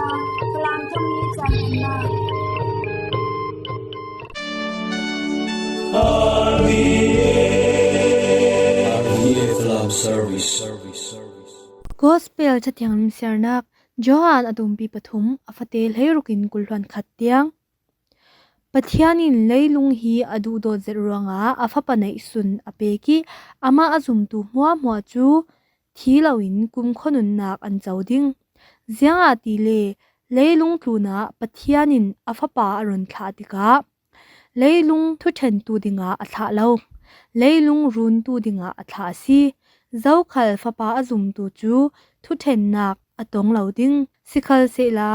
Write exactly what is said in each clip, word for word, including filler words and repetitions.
Falam thum ni chan na. R V A, R V A Falam Service. Gospel Cathiang Limsiarnak, Johan a dungpi pathum, a fate hleirukin kul hluan khat tiang. Pathian in leilung hi a duhdawt zet ruangah a Fapa neihsun a pek ih, amah a zumtu hmuahhmuah cu thi loin kumkhua nunnak an co ding. Ziangahtile leilung tlunah Pathian in a Fapa a run thlah tikah, leilung thuṭhentu dingah a thlah lo, leilung runtu dingah a thlah a si. Zokhal Fapa a zumtu cu thuṭhennak a tong lo ding. Sikhalsehla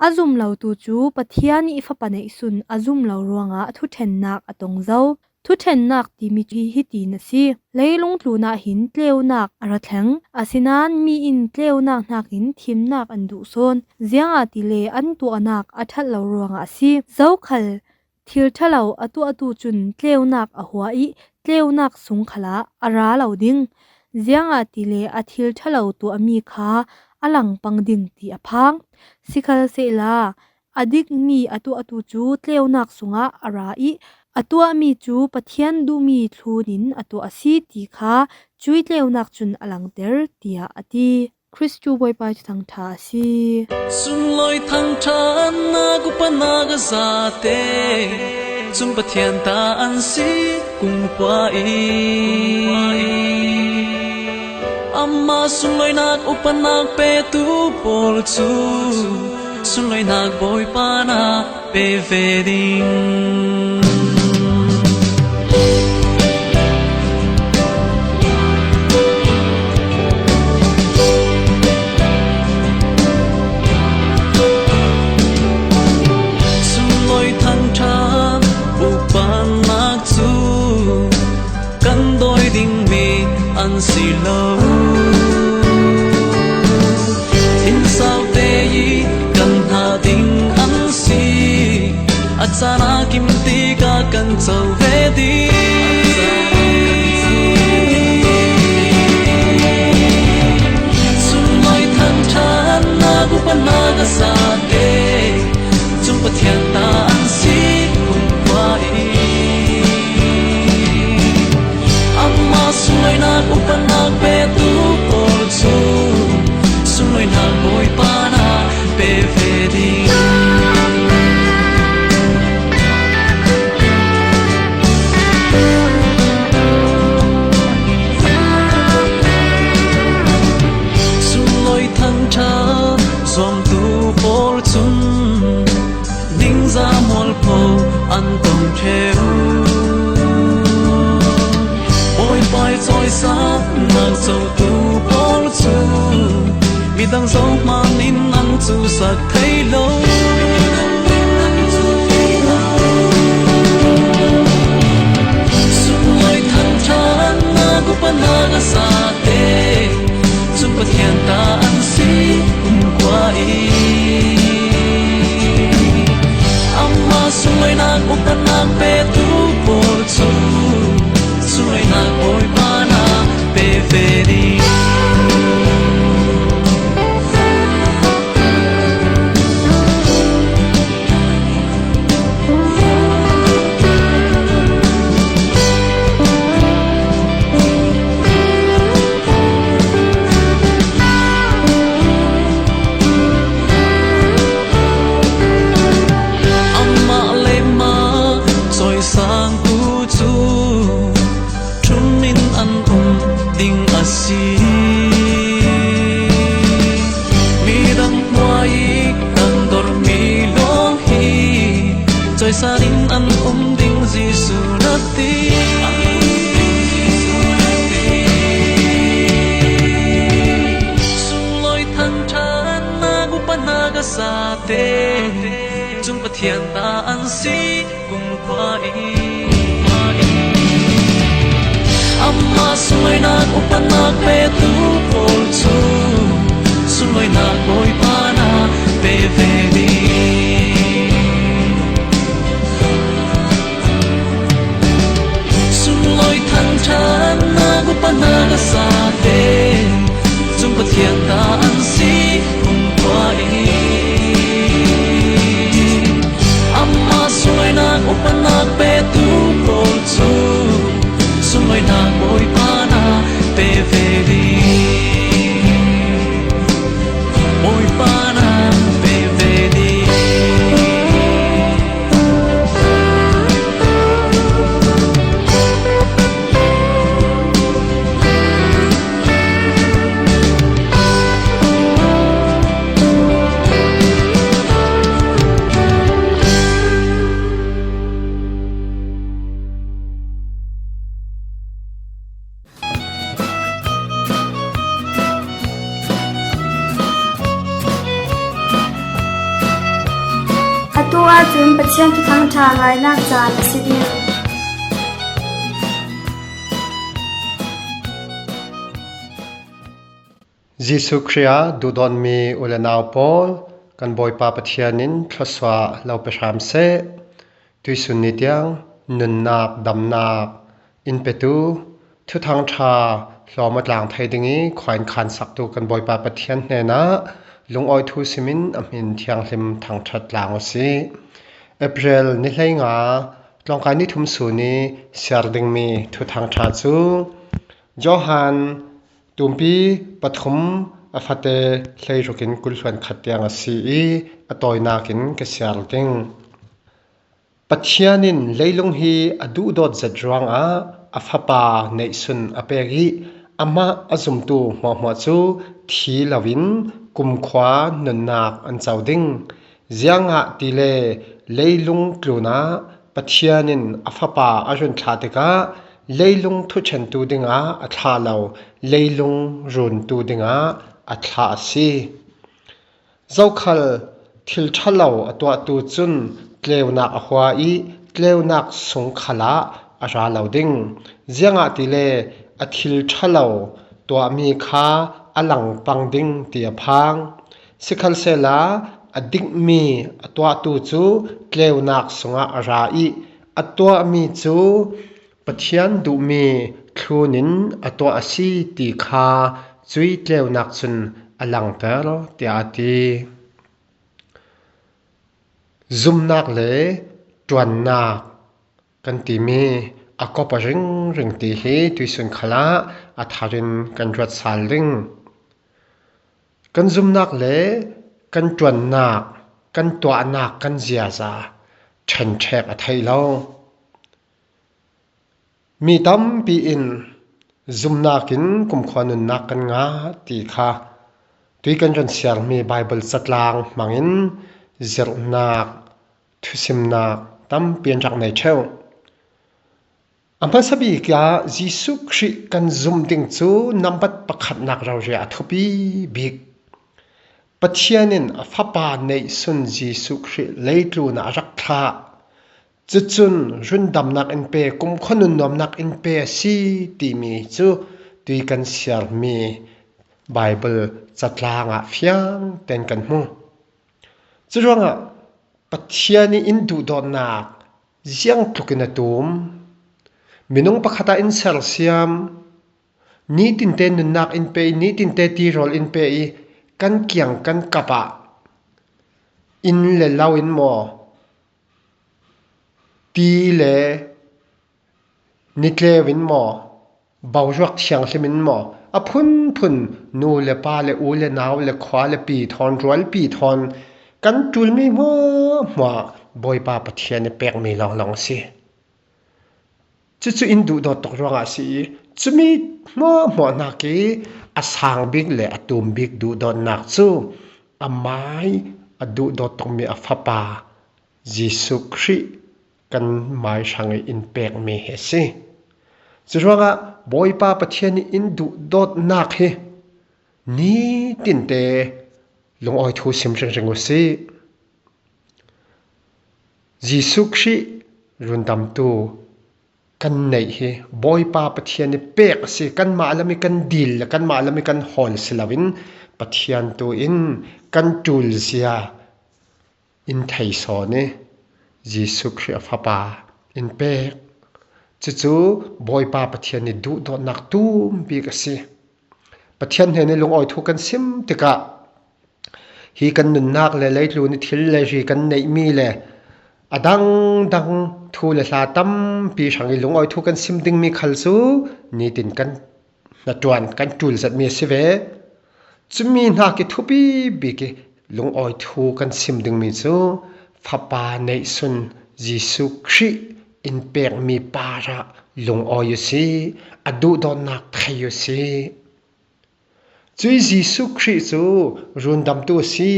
a zum lotu cu Pathian ih Fapa neihsun a zum lo ruangah thuṭhennak a tong zo. Thuṭhennak timi hi hitin a si. Leilung tlunah hin tleunak a ra thleng, asinain mi in tleunak hnakin thimnak an duh sawn. Ziangahtile an tuahnak a ṭhat lo ruangah a si. Zokhal thil ṭha lo a tuahtu cun tleunak a hua ih tleunak sung khalah a ra lo ding. Ziangahtile a thil ṭha lo tuahmi kha a langpang ding ti a phang. Sikhalsehla a dikmi a tuahtu cu tleunak sungah a ra ih a tuahmi cu Pathian duhmi thlun in a tuah a si ti kha cuih tleunak cun a langter, tiah a ti. Khristu Bawipa cu thangṭha a si. Sunlawi thangṭhatnak upanak a zate cun Pathian ta an si kumkhua i amah sunlawinak upanak petu pawl cu sunlawinak Bawipa na pe ve ding. Sunlawi thangṭhat upanak cu kan dawi dingmi an si lo. Innsaute ih kan hna ding an si. A caan a kim tikah kan co ve ding. Sunlawi thangṭhatnak upanak a zate cun Pathian ta an si kumkhua i amah sunlawinak upanak petu pawl cu sunlawinak Bawipa na pe ve ding. Sunlawi thangṭhat zuamtu pawl cun ningzah mualpho an tong ṭheu. Bawipa ih cawisannak cotu pawl cu midang zohman in an cuhsak thei lo. Sunlawi thangṭhatnak upanak a zate cun Pathian ta an si kumkhua i amah sunlawinak upanak petu pawl cu sunlawinak Bawipa na pe ve ding. Amah le mah cawisangtu cu ṭhum in an um ding a si. Midang hmuah ih kan dorhmi lawng hi cawisan in an um ding Jesuh na ti. Sunlawi thangṭhatnak upanak a zate cun Pathian ta an si kumkhua i amah sunlawinak upanak petu pawl cu sunlawinak Bawipa na pe ve ding. Sunlawi thangṭhatnak upanak a zate cun Pathian ta an si kumkhua i Tu ahcun Pathian Thuthang ṭha ngainak caan a si ding. Jesuh Khrih ah duhdawtmi u le nau pawl, kan Bawipa Pathian in thluasuah lo pe hram seh. Tuisun ni tiang nunnak, damnak in petu, Thuthang ṭha hlawm aw tlang thei ding i khua in khansaktu kan Bawipa Pathian hnenah lungawi thu simin a hmin thianghlim thangṭhat tlang u sih. April ni hleinga, tlawngkai ni thum sun i siar dingmi Thuthang ṭha cu Johan tumpi pathum a fate hleiruk in kul hluan khat tiang a si i a tawinak in ka siar ding. Pathian in leilung hi a duhdawt zet ruangah a Fapa neihsun a pek i amah a zumtu hmuahhmuah cu thi loin kumkhua nunnak an co ding. Ziangahtile leilung tlunah Pathian in a Fapa a run thlah tikah leilung thuṭhentu dingah a thlah lo, leilung runtu dingah a thlah a si. Zokhal thil ṭhalo a tuahtu cun tleunak a hua i tleunak sung khalah a ra lo ding. Ziangahtile a thil ṭhalo tuahmi kha a langpang ding ti a phang. Sikhalsehla a dikmi a tuahtu cu tleunak sungah a ra i a tuahmi cu Pathian duhmi thlun in a tuah a si ti kha cui tleunak cun a langter, tiah a ti. Zumnak le ṭuannak kan timi a kop a ringring ti hi tuisun khalah a thar in kan ruat sal ding. Kan zumnak le kan ṭuannak, kan tuahnak, kan ziaza ṭhenṭhek a theih lo. Mi tampi in zumnak in kumkhua nunnak kan ngah ti kha tui kan run siarmi Baibal catlang hmangin zirhnak, thusimnak tampi an rak nei ṭheu. A hmasa bik ah Jesuh Khrih kan zumh ding cu nambat pakhatnak rori ah a thupi bik. Pathian in a Fapa neihsun Jesuh Khrih leitlun ah a rak thlah. Cucun rundamnak in pe, kumkhua nunnuamnak in pe a si timi cu tui kan siarmi Baibal catlang ah fiang tein kan hmu. Curuangah Pathian i in duhdawtnak ziangtluk in a tum. Minung pakhat ah in sersiam, nitinte nunnak in pe i, nitinte tirawl in pe i, kan kiang kan kap ah inn le lo in maw, ti le nitleu in maw, boruak thianghlim in maw, a phunphun nu le pa le u le nau le khua le pi thawn, rualpi thawn kan ṭulmi hmuahhmuah Bawipa Pathian i pekmi lawnglawng a si. Cucu in duhdawt tuk ruangah a si i, cumi hmuahhmuah hnak i a sang bik le a tum bik duhdawtnak cu amai a duhdawt tukmi a Fapa Jesuh Khrih kan mai hrang i in pekmi hi a si. Curuangah Bawipa Pathian i in duhdawtnak hi nitinte lungawi thu sim ringring u sih. Jesuh Khrih rundamtu kan neih hi Bawipa Pathian i pek a si. Kanmah lam i kan dil le kanmah lam i kan hawl si loin Pathian tu in kan ṭulzia in thei sawn i Jesuh Khrih a Fapa in pek. Cucu Bawipa Pathian i duhdawtnak tum bik a si. Pathian hnen i lungawi thu kan sim tikah hi kan nunnak le leitlun i thil le ri kan neihmi le a dangdang thu le hla tampi hrang i lungawi thu kan sim dingmi khal cu nitin kan hnaṭuan kan ṭul zetmi a si ve. Cumi hnak i thupi bik i lungawi thu kan sim dingmi cu Fapa neihsun Jesuh Khrih in pekmi parah lungawi u sih, a duhdawtnak thei u sih. Cui Jesuh Khrih cu rundamtu a si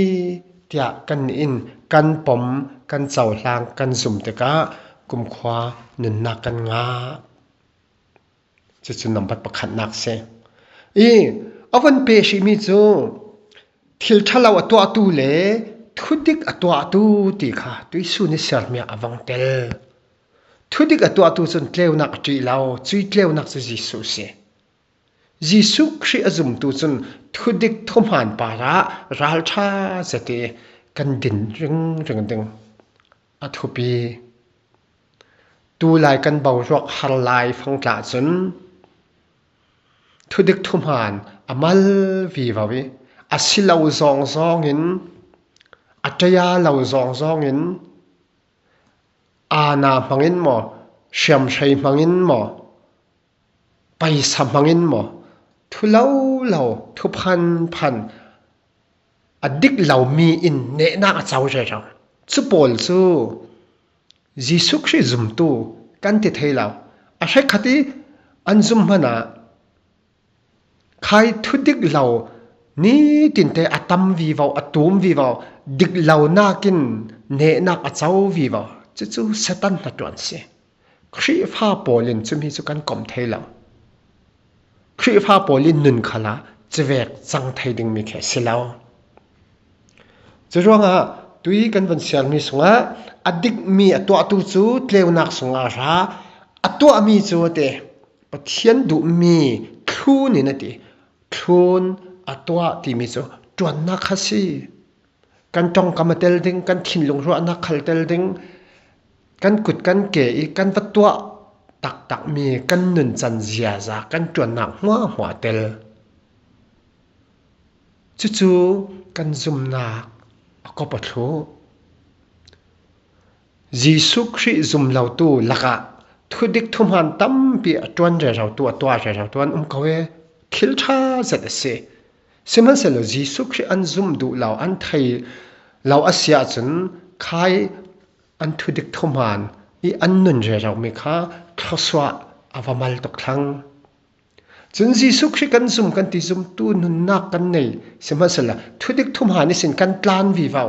tiah kan in kan pom, kan cohlang, kan zum tikah kumkhua nunnak kan ngah. Cucu nambat pakhatnak si. I a van pe hrihmi cu thil ṭhalo a tuahtu le Thudik a tuahtu ti kha tuisun i sialmi ah a vang tel. Thudik a tuahtu cun tleunak a ṭih lo, cui tleunak cu Jesuh si. Jesuh Khrih a zumtu cun thudik thuhmaan parah ralṭha zet i kan din ringring ding a thupi. Tulai kan boruak har lai fangtlah cun thudik thuhmaan a mal vivo i a si lo zawngzawng in, a ṭaya lo zawngzawng in, aana hmangin maw, hriamhrei hmangin maw, paisa hmangin maw, thu lo lo, thu phan phan, a dik lomi in nehnak a co rero. Cu pawl cu Jesuh Khrih zumtu kan ti thei lo. A hrekkhat i an zum hmanah khai thudik lo, nitinte a tam vivo, a tum vivo, dik lo nakin nehnak a co vivo. Cucu Satan hnaṭuan si. Khrihfa pawl in cumi cu kan kom thei lo. Khrihfa pawl in nun khalah civek cang thei dingmi khi a si lo. Curuangah tui kan van siarmi sungah a dikmi a tuahtu cu tleunak sungah a ra, a tuahmi cu a ti. Pathian duhmi thlun in a ti. Thlun a tuah timi cu ṭuannak kha si. Kan ṭongkam a tel ding, kan thinlung ruahnak khal tel ding, kan kut kan ke i kan va tuah taktakmi kan nuncan ziaza kan ṭuannak hmuahhmuah a tel. Cucu kan zumnak a kop a thluh. Jesuh Khrih zum lotu lakah thudik thuhmaan tampi a ṭuan rerotu, a tuah rerotu an um ko e, thil ṭha zet a si. Sihmanhsehlaw Jesuh Khrih an zum duh lo, an thei lo a si ahcun khai an thudik thuhmaan i an nun reromi kha thluasuah a va mal tuk thlang. Cun Jesuh Khrih kan zum kan ti zumtu nunnak kan nei. Sihmanhsehlaw thudik thuhmaan ihsin kan tlan vivo.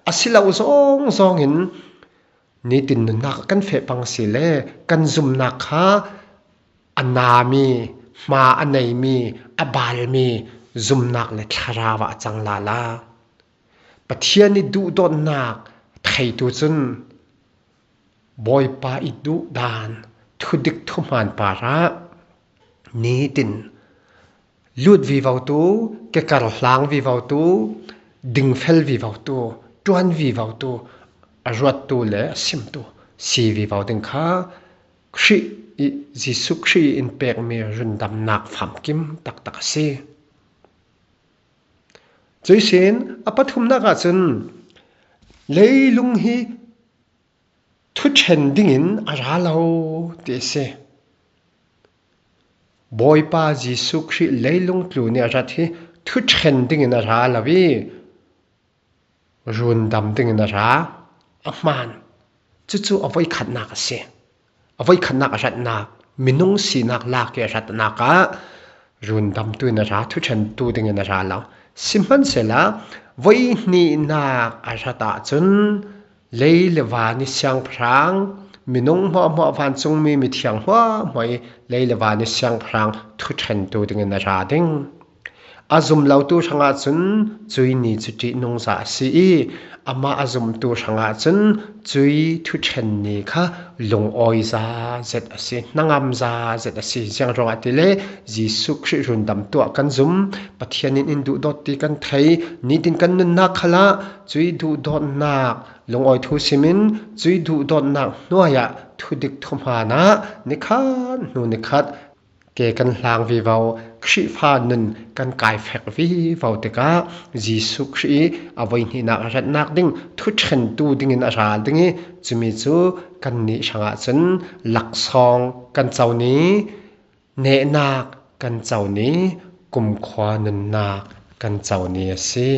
A si lo zawngzawng in nitin nunnak kan feh pang si le kan zumnak kha a nami, hma a neimi, a balmi zumnak le thlarau ah a cang lala. Pathian i duhdawtnak theitu cun Bawipa i duhdan thudik thuhmaan parah nitin lut vivotu, kekar hlang vivotu, dingfel vivotu, ṭuan vivotu, a ruattu le a simtu si vivo ding kha Khrih i, Jesuh Khrih in pekmi rundamnak famkim taktak a si. Cuihsin a pathumnak ahcun leilung hi thuṭhen dingin a ra lo ti a si. Bawipa Jesuh Khrih leilung tlun i a rat hi thuṭhen dingin a ra lo i rundam dingin a ra, a hmaan. Cucu a voikhatnak a si. A voikhatnak a ratnak, minung sinak lak i a ratnak ah rundamtu in a ra, thuṭhentu dingin a ra lo. Sihmanhsehlaw voihnihnak a rat ahcun lei le van i siangpahrang, minung hmuahhmuah, vancungmi mithiang hmuahhmuah i lei le van i siangpahrang thuṭhentu dingin a ra ding. A zum lotu hrangah cun cui ni cu ṭihnungza a si i, amah a zumtu hrangah cun cui thuṭhen ni kha lungawiza zet a si, hnangamza zet a si. Ziang ruangah ti le Jesuh Khrih rundamtu ah kan zum, Pathian in in duhdawt ti kan thei, nitin kan nunnak khalah cui duhdawtnak lungawi thu simin cui duhdawtnak hnuaiah thudik thuhmaan ah nikhat hnu nikhat ke kan hlang vivo, Khrihfa nun kan kaifek vivo tikah Jesuh Khrih i a voihnihnak a ratnak ding thuṭhentu dingin a ra ding i, cumi cu kannih hrangah cun laksawng kan co ni, nehnak kan co ni, kumkhua nunnak kan co ni a si.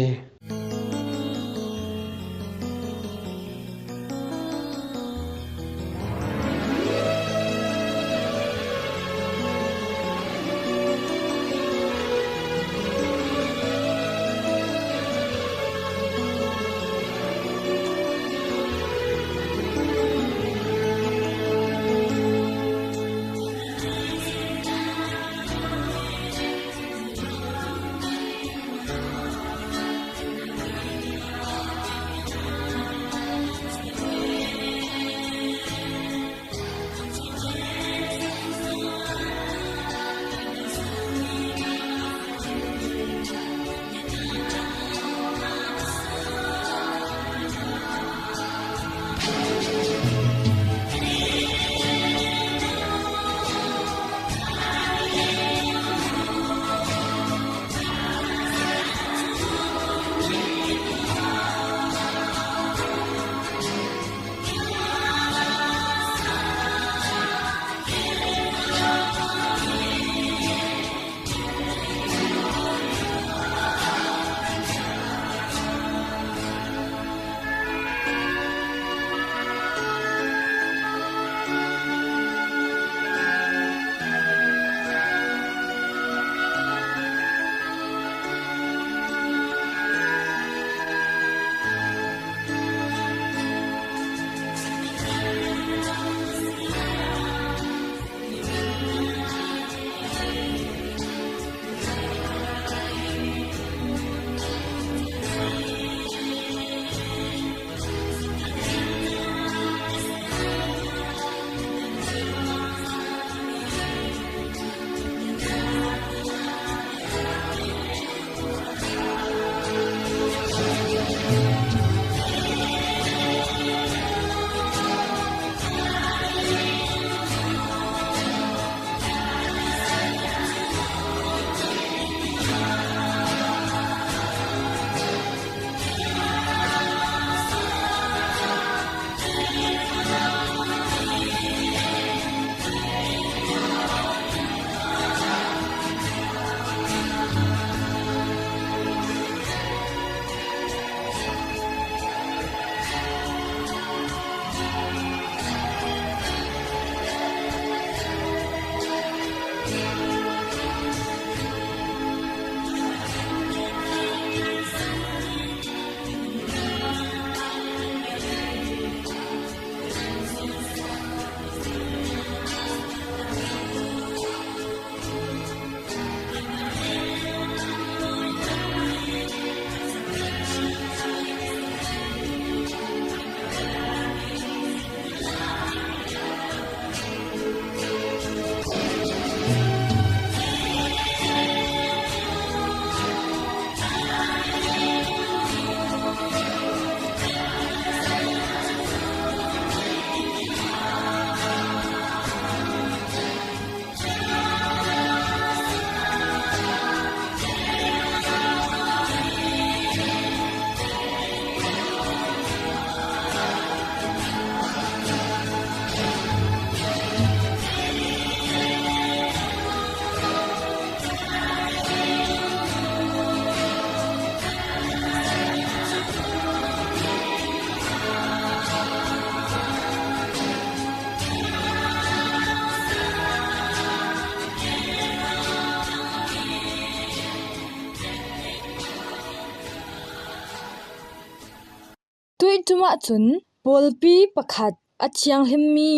Kei tumah cun pawlpi pakhat a thianghlimmi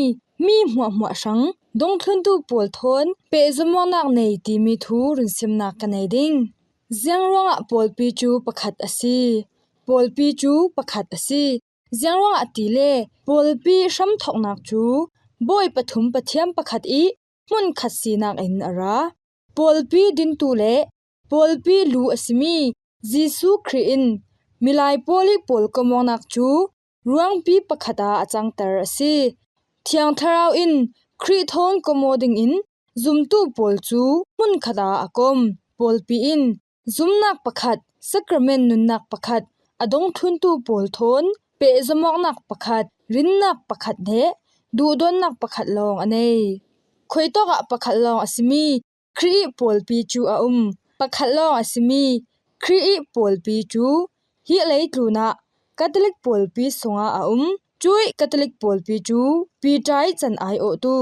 mi hmuahhmuah hrang dongthluntu pawl thawn pehzomawknak nei timi thu runsimnak ka nei ding. Ziangruangah pawlpi cu pakhat a si? Pawlpi cu pakhat a si. Ziangruangah tile pawlpi hramthawknak cu bawi pathum Pathian pakhat ih hmunkhat sinak in a ra. Pawlpi dintu le pawlpi lu a simi Jesuh Khrih in milai pawl ih pawlkomawknak cu ruangpi pakhat ah a cangter a si. Thiang Thlarau in Khrih thawn komaw dingin zumtu pawl cu hmunkhat ah a kom. Pawlpi in zumnak pakhat, sakrament nunnak pakhat, a dongthluntu pawl thawn pehzomawknak pakhat, rinnak pakhat le duhdawtnak pakhat lawng a nei. Khuitawk ah pakhat lawng a simi Khrih ih pawlpi cu a um. Pakhat lawng a simi Khrih ih pawlpi cu hi leitlun ah Catholic pawlpi sungah a um. Cuih Catholic pawlpi cu Peter ih can ai awhtu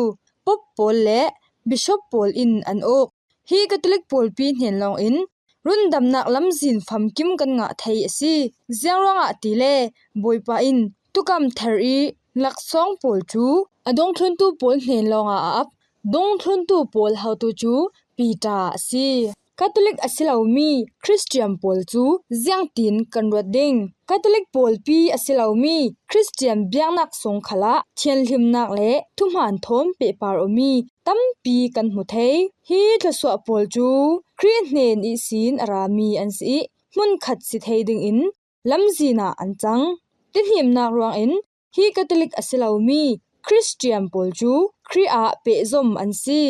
Pope pawl le Bishop pawl in an uk. Hi Catholic pawlpi hnen lawngin rundamnak lamzin famkim kan ngah thei a si. Ziangruangah tile Bawipa in tukam thar ih laksawng pawl cu a dongthluntu pawl hnen lawngah a ap. Dongthluntu pawl hotu cu Peter a si. Catholic a si lomi Khristian pawl cu ziangtin kan ruat ding? Catholic pawlpi a si lomi Khristian biaknak sung khalah thianhlimnak le thuhmaan thawn pehpar awmi tampi kan hmu thei. Hi thluasuah pawl cu Khrih hnen ihsin a rami an si ih hmunkhat si thei dingin lamzin ah an cang. Tihnimnak ruangin hi Catholic a si lomi Khristian pawl cu Khrih ah pehzom an si.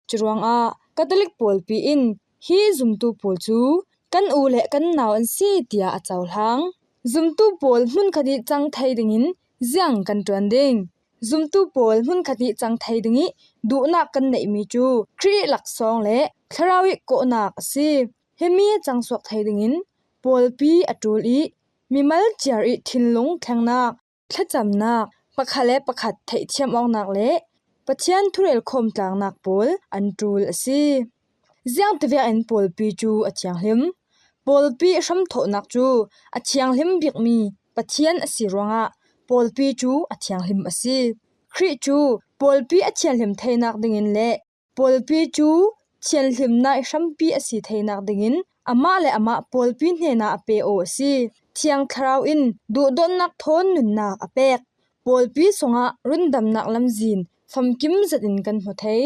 Curuangah Catholic pawlpi in hi zumtu pawl cu kan u le kan nau an si tiah a cohlang. Zumtu pawl hmunkhat ih cang thei dingin ziang kan ṭuan ding? Zumtu pawl hmunkhat ih cang thei ding ih duhnak kan neihmi cu Khrih ih laksawng le Thlarau ih kawhnak a si. Himi cangsuak thei dingin pawlpi a ṭul ih mimal ciar ih thinlung thlengnak, thlacamnak, pakhat le pakhat theihthiam awknak le Pathian thurel khawm tlangnak pawl an ṭul a si. Ziangtivek in pawlpi cu a thianghlim? Pawlpi hramthawhnak cu a thianghlim bikmi Pathian a si ruangah pawlpi cu a thianghlim a si. Khrih cu pawlpi a thianhlim theinak dingin le pawlpi cu thianhlimnak ih hrampi a si theinak dingin amah le amah pawlpi hnenah a pe aw a si. Thiang Thlarau in duhdawtnak thawn nunnak a pek. Pawlpi sungah rundamnak lamzin famkim zetin kan hmu thei.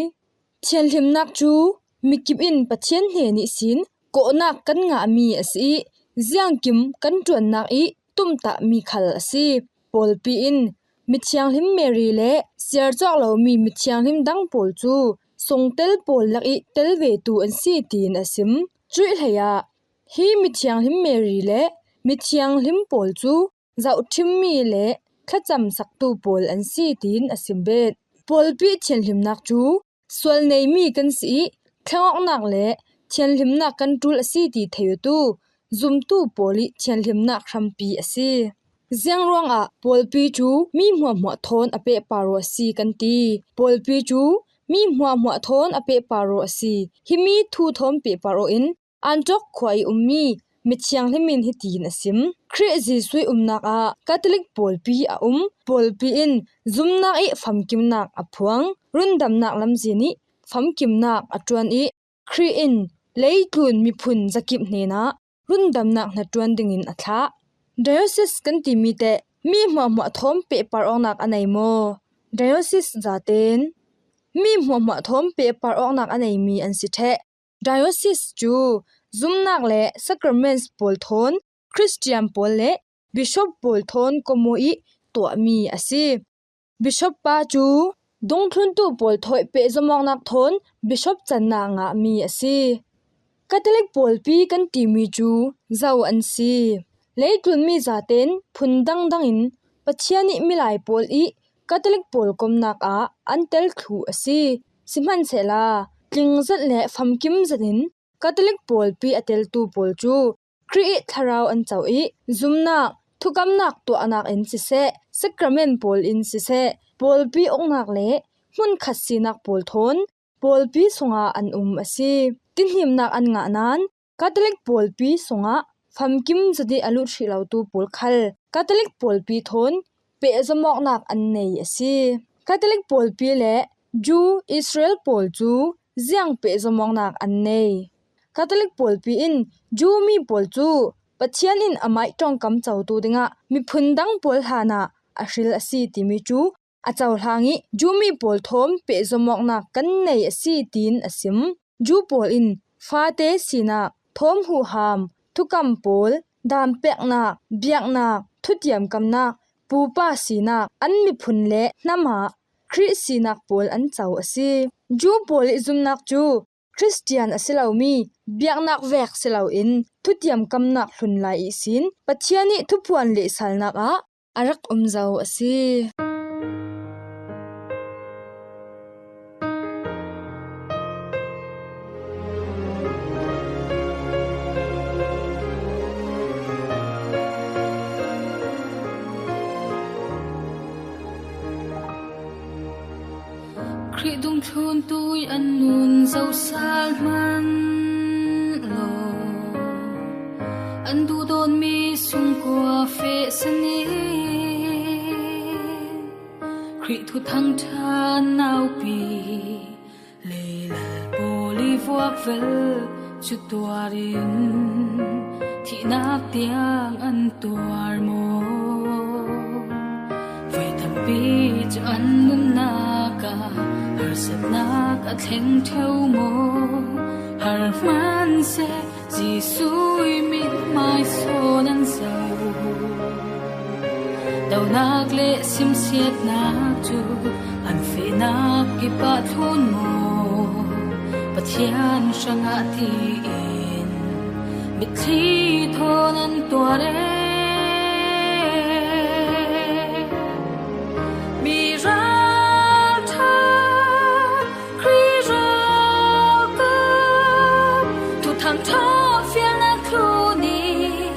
Thianhlimnak cu mikip in Pathian hnen ihsin kawhnak kan ngahmi a si ih ziangkim kan ṭuannak ih tumtahmi khal a si. Pawlpi in mithianghlim Mary le siar cawk lomi mithianghlim dang pawl cu sungtel pawl lak ih tel vetu an si, tiin a sim. Cuih hleiah hi mithianghlim Mary le mithianghlim pawl cu zohṭhimmi le thlacamsaktu pawl an si, tiin a sim bet. Pawlpi thianhlimnak cu sual neimi kan si ih thlengawknak le thianhlimnak kan ṭul a si ti thei awtu zumtu pawl ih thianhlimnak hrampi a si. Ziangruangah pawlpi cu mi hmuahhmuah thawn a pehpar aw a si kan ti? Pawlpi cu mi hmuahhmuah thawn a pehpar aw a si. Himi thu thawn pehpar aw in Antiok khua ih ummi mithianghlim in hitiin a sim: Khrih Jesuh ih umnak ah Catholic pawlpi a um. Pawlpi in zumnak ih famkimnak a phuang. Rundamnak lamzin ih famkimnak a ṭuan ih Khrih in leitlun miphun zakip hnenah rundamnak hnaṭuan dingin a thlah. Diocese kan timi teh mi hmuahhmuah thawn pehpar awknak a nei maw? Diocese zaten mi hmuahhmuah thawn pehpar awknak a neimi an si ṭheh. Diocese cu zumnak le sacraments pawl thawn Khristian pawl le bishop pawl thawn komaw ih tuahmi a si. Bishop pa cu dungthluntu pawl thawn pehzom awknak thawn bishop cannak ngahmi a si. Catholic pawlpi kan timi cu zo an si. Leitlunmi zaten phun dangdang in Pathian ih milai pawl ih Catholic pawl komnak ah an tel thluh a si. Sihmanhsehlaw, tlingzet le famkim zetin Catholic pawlpi a teltu pawl cu Khrih ih thlarau an co ih zumnak, thukamnak tuahnak in siseh, sakrament pawl in siseh, pawlpi uknak le hmunkhat sinak pawl thawn pawlpi sungah an um a si. Tihnimnak an ngah nain Catholic pawlpi sungah famkim zet ih a lut hrih lotu pawl khal Catholic pawlpi thawn pehzawmawknak an nei a si. Catholic pawlpi le Jew Israel pawl cu ziang pehzawmawknak an nei? Catholic pawlpi in Jew mi pawl cu Pathian in amah ṭongkam cotu dingah miphun dang pawl hlanah a hril a si timi cu a cohlang ih, Jew mi pawl thawn pehzawmawknak kan nei a si, tiin a sim. Jew pawl in fate sinak, thawm huham, thukam pawl, dampeknak, biaknak, thutiamkamnak, pupa sinak, an miphun le hnam ah Khrih sinak pawl an co a si. Jew pawl ih zumnak cu Khristian a si lomi biaknak vek si loin thutiamkamnak hlun lai ihsin Pathian ih thuphuan lehsalnak ah a rak um zo a si. Khrih dungthluntu ih an nun zo sal hman law, an duhdawtmi sungkua feh sanin Khrih thuthang ṭhan naupi, leilal pawl ih vuak vel cu tuar in thihnak tiang an tuar maw? Voi tampi cu an nunnak ah harsatnak a thleng ṭheu maw? Har hman seh, Jesuh ih mithmai sawn an zoh. Dohnak le simsiatnak cu an fehnak kip ah thlun maw? Pathian hrangah tiin mitthli thawn an tuar e. Mi ralṭha Khrih ralkap, thuthang ṭha fialnak thlun ih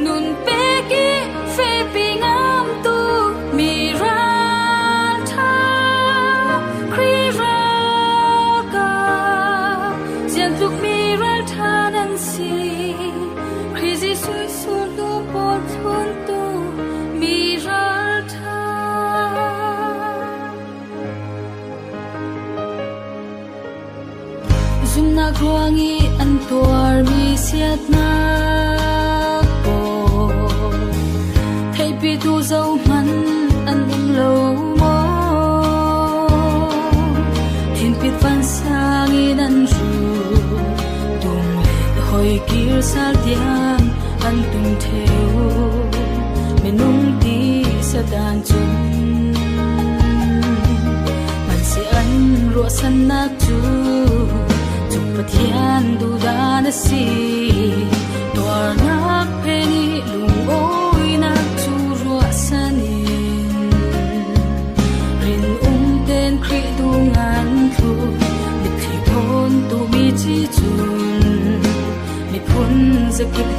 nun pek ih fehpi ngamtu mi ralṭha, Khrih ralkap, ziangtluk mi ralṭha nan si. Khrih Jesuh ih sultu pawl thluntu mi ralṭha. Zumnak ruangih an tuarmi siatnak pawl theihpitu zohman an um lo maw? Thinpit vansang in an ru, tung le hoi kir sal tiang an tung ṭheu. Minung tisa dan cun hmansi an ruahsannak cu cung Pathian duhdan a si. Tuarnak phen ih lungawinak cu ruahsan in rinum tein Khrih dung an thluh. Mitthli thawn tuhmi cih cun miphun zakip